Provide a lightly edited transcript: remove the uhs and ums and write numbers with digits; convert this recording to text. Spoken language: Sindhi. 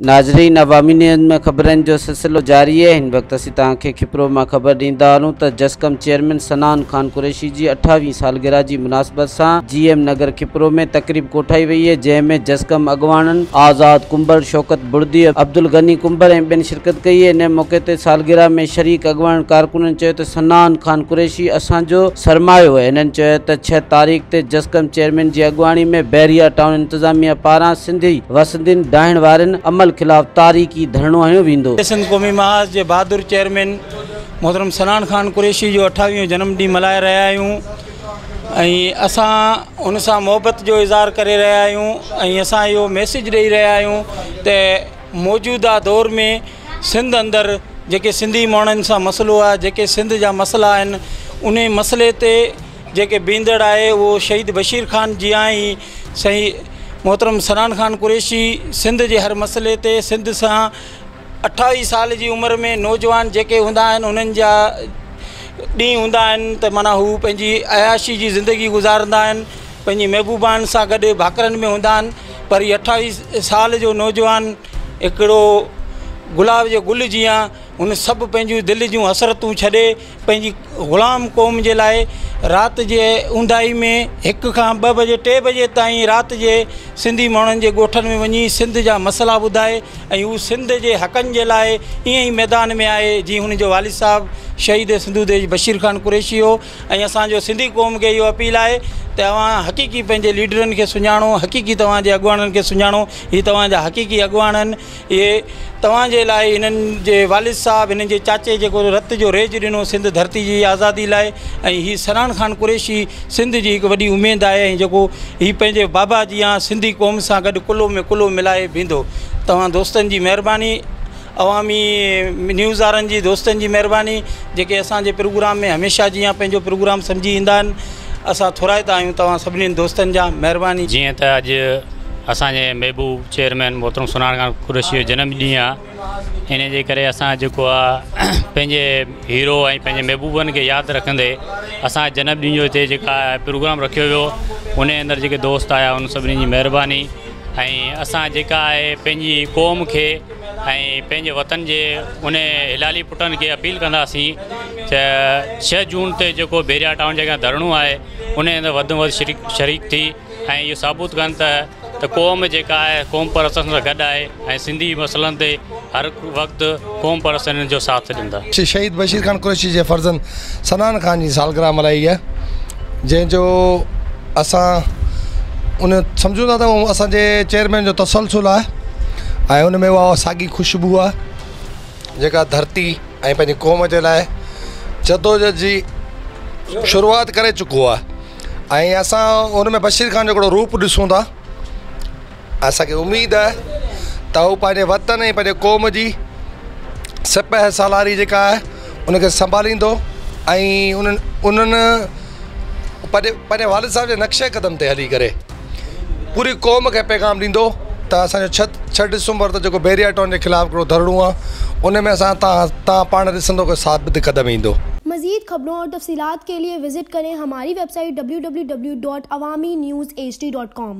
ناظرين عوامي نيوز ۾ خبرن جو سلسلو جاري آهي. هن وقت اسين توهان کي کپرو مان خبر ڏيندا هلون ته جسقم چيئرمين صنعان خان قريشي جي 28 سالگرهه جي مناسبت سان جي ايم نگر کپرو ۾ تقريب ڪوٺائي وئي آهي جنهن ۾ جسقم اڳواڻن آزاد ڪنڀر، شوڪت بڙدي، عبدالغني ڪنڀر ۽ ٻين شرڪت ڪئي. ان موقعي تي سالگرهه ۾ شريڪ اڳواڻن ڪارڪنن چيو ته صنعان خان قريشي اسان جو سرمايو آهي. هنن چيو ته 6 تاريخ تي جسقم چيئرمين جي اڳواڻي ۾ بحريا ٽائون انتظاميه پاران سنڌي وسندين ڊاهڻ وارن عمل خلاف تاريخي ڌرڻو هنيو ويندو. سنڌ قومي محاذ جي بهادر چيئرمين محترم صنعان خان قريشي جو 28 جنم ڏينهن ملهائي رهيا آهيون ۽ اسان ان سان محبت جو اظهار ڪري رهيا آهيون ۽ اسان اهو ميسيج ڏئي رهيا آهيون ته موجوده دور ۾ سنڌ اندر جيڪي سنڌي ماڻهن سان مسئلو آهي، جيڪي سنڌ جا مسئلا آهن، انهي مسئلي تي جيڪي بيهندڙ آهي اهو شهيد بشير خان جيان ئي سائين محترم صنعان خان قريشي سنڌ جي هر مسئلي تي سنڌ سان 28 سال جي عمر ۾ نوجوان جيڪي هوندا آهن انهن جا ڏينهن هوندا آهن ته معنيٰ هو پنهنجي عياشي جي زندگي گذارندا آهن، پنهنجي محبوبائن سان گڏ ڀاڪرن ۾ هوندا آهن، پر هي 28 سال جو نوجوان هڪڙو گلاب جي گل جيان هن سڀ پنهنجون دل جون حسرتون ڇڏي پنهنجي غلام قوم جي لاء رات جي اونداهي ۾ 1 کان 2 بجي 3 بجي تائين رات جي سنڌي ماڻهن جي ڳوٺن ۾ وڃي سنڌ جا مسئلا ٻڌائي ۽ هو سنڌ جي حقن جي لاء ائين ئي ميدان ۾ آهي جيئن هن جو والد صاحب شهيد سنڌو ديش بشير خان قريشي هو. ۽ اسان جو سنڌي قوم کي اهو اپيل آهي ته اوهان حقيقي پنهنجي ليڊرن کي سڃاڻو، حقيقي توهان جي اڳواڻن کي سڃاڻو، هي توهان جا حقيقي اڳواڻ آهن، اهي توهان جي لاء هنن جي والد صاحب هنن جي چاچي جيڪو رت جو ريج ڏنو سنڌ ڌرتي جي آزادي لاء ۽ هي صنعان خان قريشي سنڌ جي هڪ وڏي اميد آهي ۽ جيڪو هي پنهنجي بابا جيان سنڌي قوم سان گڏ ڪلهو ۾ ڪلهو ملائي بيهندو. توهان دوستن جي مهرباني. عوامي نيوز وارن جي دوستن جي مهرباني جيڪي اسان جي پروگرام ۾ هميشه جيان پنهنجو پروگرام سمجهي ايندا آهن اسان ٿورائتا آهيون توهان سڀني دوستن جا مهرباني. جيئن ته اڄ اسان جي محبوب چيئرمين محترم صنعان خان قريشي جو جنم ڏينهن آهي ان جي ڪري اسان جيڪو آهي پنهنجي هيرو ۽ پنهنجي محبوبن کي ياد رکندي اسان جنم ڏينهن جو هتي جيڪا پروگرام رکيو ويو ان اندر جيڪي دوست آيا ان سڀني جي مهرباني ۽ اسان جيڪا آهي پنهنجي قوم کي ۽ پنهنجي وطن جي ان حلالي پٽن کي اپيل ڪنداسين ته 6 جون تي جيڪو بحريا ٽائون جي اڳيان ڌرڻو آهي ان اندر وڌ ۾ وڌ شريڪ ٿي ۽ اهو ثابت ڪن ته قوم جيڪا آهي قوم پرستن سان گڏ آهي ۽ سنڌي مسئلن تي هر وقت قوم پرستن جو ساٿ ڏيندا. شهيد بشير خان قريشي جي فرزند صنعان خان جي سالگرهه ملهائي آهي جنهن جو اسان ان سمجهون ٿا ته اهو اسان جي چيئرمين جو تسلسل آهي ۽ ان ۾ اها ساڳي خوشبو آهي جيڪا ڌرتي ۽ پنهنجي قوم جي لاء جدوجهد جي شروعات ڪري چڪو آهي ۽ اسان ان ۾ بشير خان جو هڪڙو روپ ڏسون ٿا اسان کي اميد آهي ته هو پنهنجي وطن ۽ پنهنجي قوم جي سپهه سالاري جيڪا آهي ان کي سنڀاليندو ۽ انهن انهن پنهنجي پنهنجي والد صاحب جي نقش قدم تي هلي ڪري پوري قوم کي پيغام ڏيندو ته اسانجو 6 ڊسمبر تي جيڪو بحريا ٽائون جي خلاف هڪڙو ڌرڻو آهي ان ۾ اسان تان پاڻ ڏسندو ڪو ثابت قدم ايندو. मज़ीद खबरों और तफसीलात के लिए विज़िट करें हमारी वेबसाइट www.awamiNewsHD.com।